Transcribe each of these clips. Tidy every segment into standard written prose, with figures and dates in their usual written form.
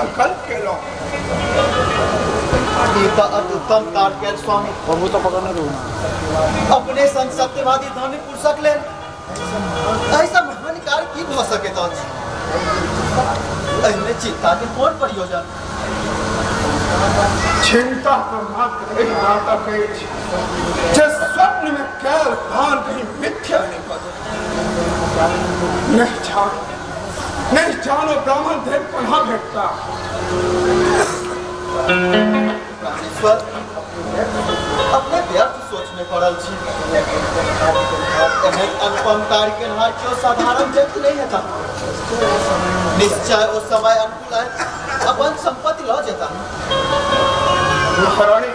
संकल्प केलहुँ। ई तऽ अति उत्तम कार्य कयल स्वामी। अपने सन सत्यवादी धनी पुरुषक लेल एहिसँ महान कार्य की भऽ सकैत अछि? एहिमे चिंता के कोन प्रयोजन? चिंता तऽ मात्र एहि बातक अछि जे स्वप्न में कैल दान कहीं मिथ्या नहीं भऽ जाय। नहीं जान, नहीं जानो ब्राह्मण देव कोना भेटता। प्राणेश्वर, अपने व्यर्थ सोच में पड़ल छी। एहन अनुपम कार्य केनहार केओ साधारण व्यक्ति नहीं हेता। निश्चय ओ समय अनुकूल आयत अपन संपत्ति लऽ जेता। महारानी,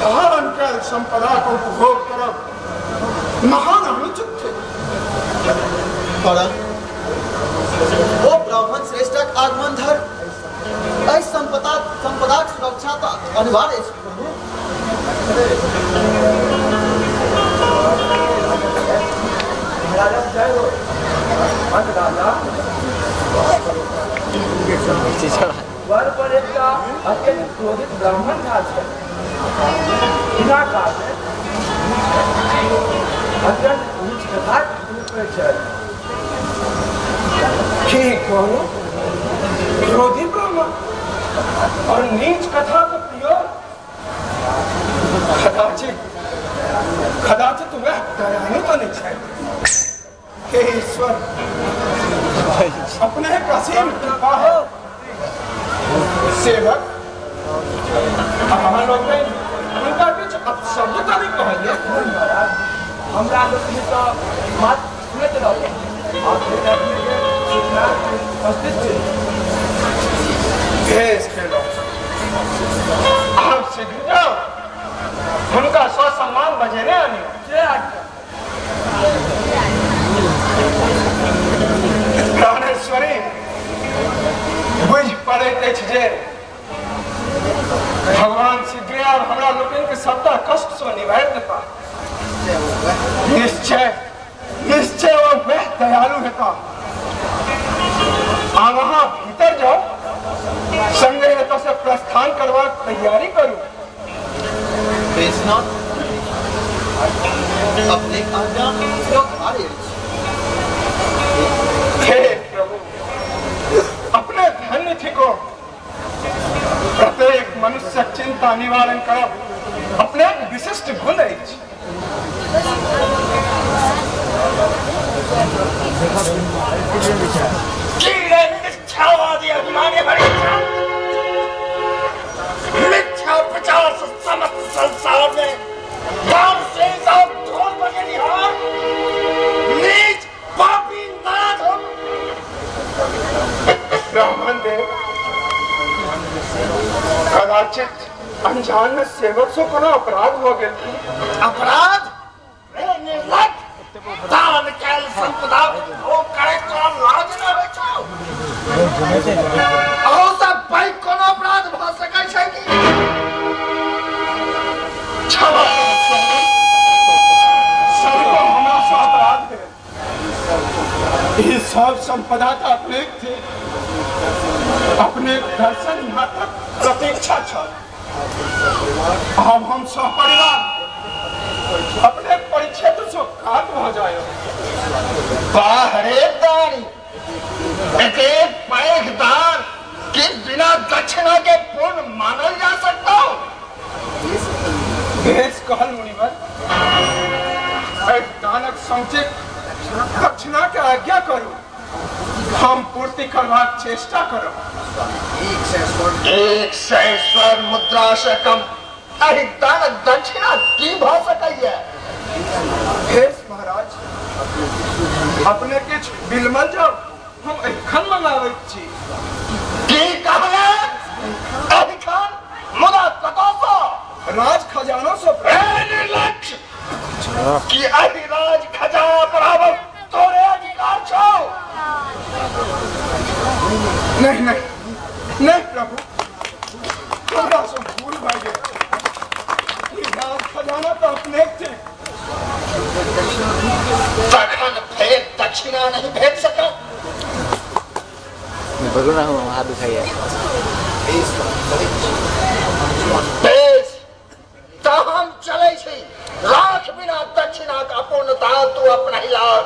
धारण कैल संपदा को उपभोग करब महान अनुचित थे। परंतु ओ ब्राह्मण श्रेष्ठक आगमन धर एहि संपदाक सुरक्षा तऽ अनिवार्य अछि प्रभु। महाराजा जय हो। राजा वर पर एकटा अत्यंत क्रोधित ब्राह्मण ठाढ़ छल। बिना कारण अत्यंत नीच कथा करैत छल। की कहू, क्रोधी ब्राह्मण और नीच कथा का प्रयोग? कदाचित कदाचित वह दयालु तो नहीं छथि। हे ईश्वर, अपने असीम कृपा है। सेवक, अहाँ लोकनि हुनका किछु अपशब्द तऽ नहि कहलियै? महाराज, हमरा लोकनि तऽ मात्र सुनैत रहलहुँ और फेर अपनेके सूचना उपस्थित छी। भेज केलहुँ। आब शीघ्र जाउ, हुनका ससम्मान बजेने आनियौ। जे आज्ञा। प्राणेश्वरी, बुझि पड़ैत अछि जे भगवान शीघ्रे आब हमरा लोकनि के सबटा कष्ट सँ निवारि देता। निश्चय निश्चय ओ वैह दयालु हेता। आब अहाँ भीतर जाउ, संगे एतऽ से प्रस्थान करबाक तैयारी करू। कृष्ण, अपने आज्ञा शिरोधार्य अछि। हे प्रभु, अपने धन्य थिको। प्रत्येक मनुष्यक चिंता निवारण करब अपने विशिष्ट गुण अछि। की रे मिथ्यावादी अभिमानी हरिश्चंद्र, मिथ्या प्रचार से समस्त संसार में दान से सब धूल बजनिहार नीच पापी नराधम। ब्राह्मण देव, कदाचित अनजान में सेवक से कोनो अपराध हो गेल की? अपराध? रे निर्लज्ज, दान कैल संपदा भोग करे तोरा लाज न होइ छौ? अहू सब पैघ कोनो अपराध भऽ सकै छै की? क्षमा करू स्वामी, सबको हमरा से अपराध भेल। ई सब संपदा तऽ अपने थे, अपने दर्शन मात्रक प्रतीक्षा छल। अब हम सपरिवार अपने परिक्षेत्र से कात भऽ जाय। बाहरे दानी, एतेक पैघ दान कि बिना दक्षिणा के पूर्ण मानल जा सकता हो? बेस कहल मुनिवर, एहि दानक समुचित दक्षिणा के आज्ञा करू, हम पूर्ति करबाक चेष्टा करब। 100 स्वर्ण मुद्रा से कम एहि दानक दक्षिणा की भऽ सकैया? भेष महाराज, अपने किछु बिलमल जाउ, हम एखन मंगाबैत छी। की कहले? एखन? मुदा कतऽसँ? राज खजाना सँ। निर्लक्ष, कि एहि राज खजाना बराबर तोरे अधिकार छौ? नहीं नहीं नहीं प्रभु, हमरा से भूल भऽ गेल। ई राज खजाना तऽ अपने थे। तखन फेर दक्षिणा नहीं भेट सकत। रुकू ना, हाथ दुखाइए। बेस, तऽ हम चलै छी। राख बिना दक्षिणाक अपूर्णता तू अपना ही लाग।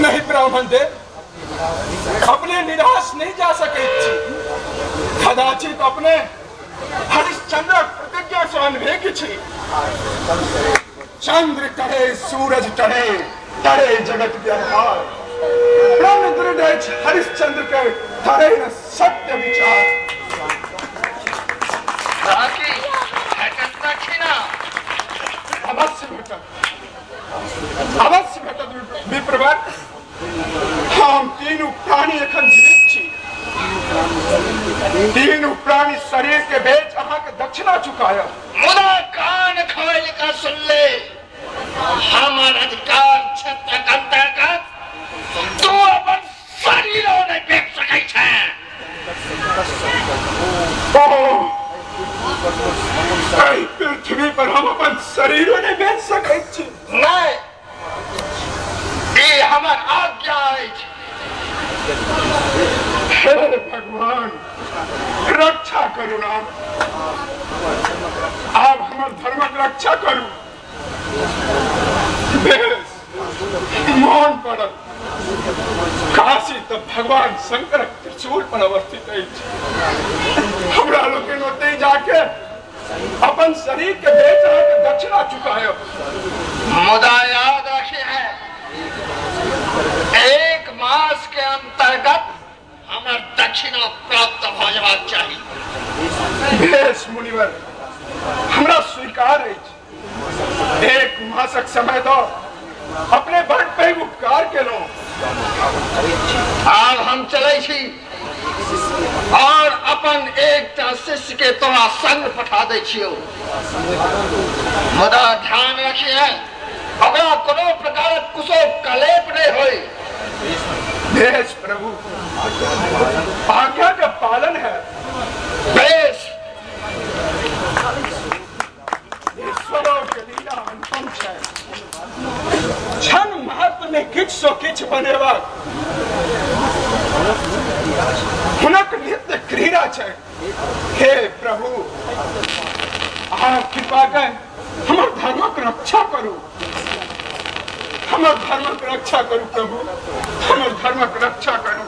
नहीं ब्राह्मण देव, अपने निराश नहीं जा सके छी। कदाचित अपने हरिश्चंद्र प्रतिज्ञा से अनभिज्ञ छी। चंद्र टरे सूरज टरे टरे जगत व्यवहार, ब्रह्म दृढ़ अछि हरिश्चंद्र के टरे न सत्य विचार। बाकी भेटत दक्षिणा। अवश्य भेटत, अवश्य भेटत विप्रवर। हम तीनू प्राणी एखन जीवित छी। तीनू प्राणी शरीर के बेच अहाँ के दक्षिणा चुकायब। मुदा कान खोल का सुन ले, हमर अधिकार क्षेत्रक अंतर्गत तू अपन शरीरो नहीं बेच सकै छै। एहि पृथ्वी पर हम अपन शरीरो नहीं बेच सकै छी। नहीं, ई हमर आज्ञा अछि। हे भगवान, रक्षा करू ना, आब हमर धर्मक रक्षा करू। बेस, मोन पड़ल काशी तऽ भगवान शंकरक त्रिशूल पर अवस्थित अछि। हमरा लोकनि ओतहि जाके अपन शरीर के बेच अहाँके दक्षिणा चुकायब। मुदा याद रखी है, 1 मास के अंतर्गत हमर दक्षिणा प्राप्त भऽ जेबाक चाही। बेस मुनिवर, हमरा स्वीकार अछि। 1 मासक समय दऽ अपने बड़ पैघ उपकार केलहुँ। आब हम चलै छी और अपन एकटा शिष्य के तोरा संग पठा दै छियौ। मुदा ध्यान रखिहे, ओकरा कोनो प्रकारक कुशो कलेप नहीं होई। बेस प्रभु, आज्ञा का पालन है। बेस, ईश्वरों के लीला अनुपम छै। क्षण मात्र में किछु सँ किछु बनेबाक हुनक नित्य क्रीड़ा छै। हे प्रभु, अहाँ कृपा कर हमर धर्मक रक्षा करू, हमर धर्मक रक्षा करू प्रभु, हमर धर्मक रक्षा करू।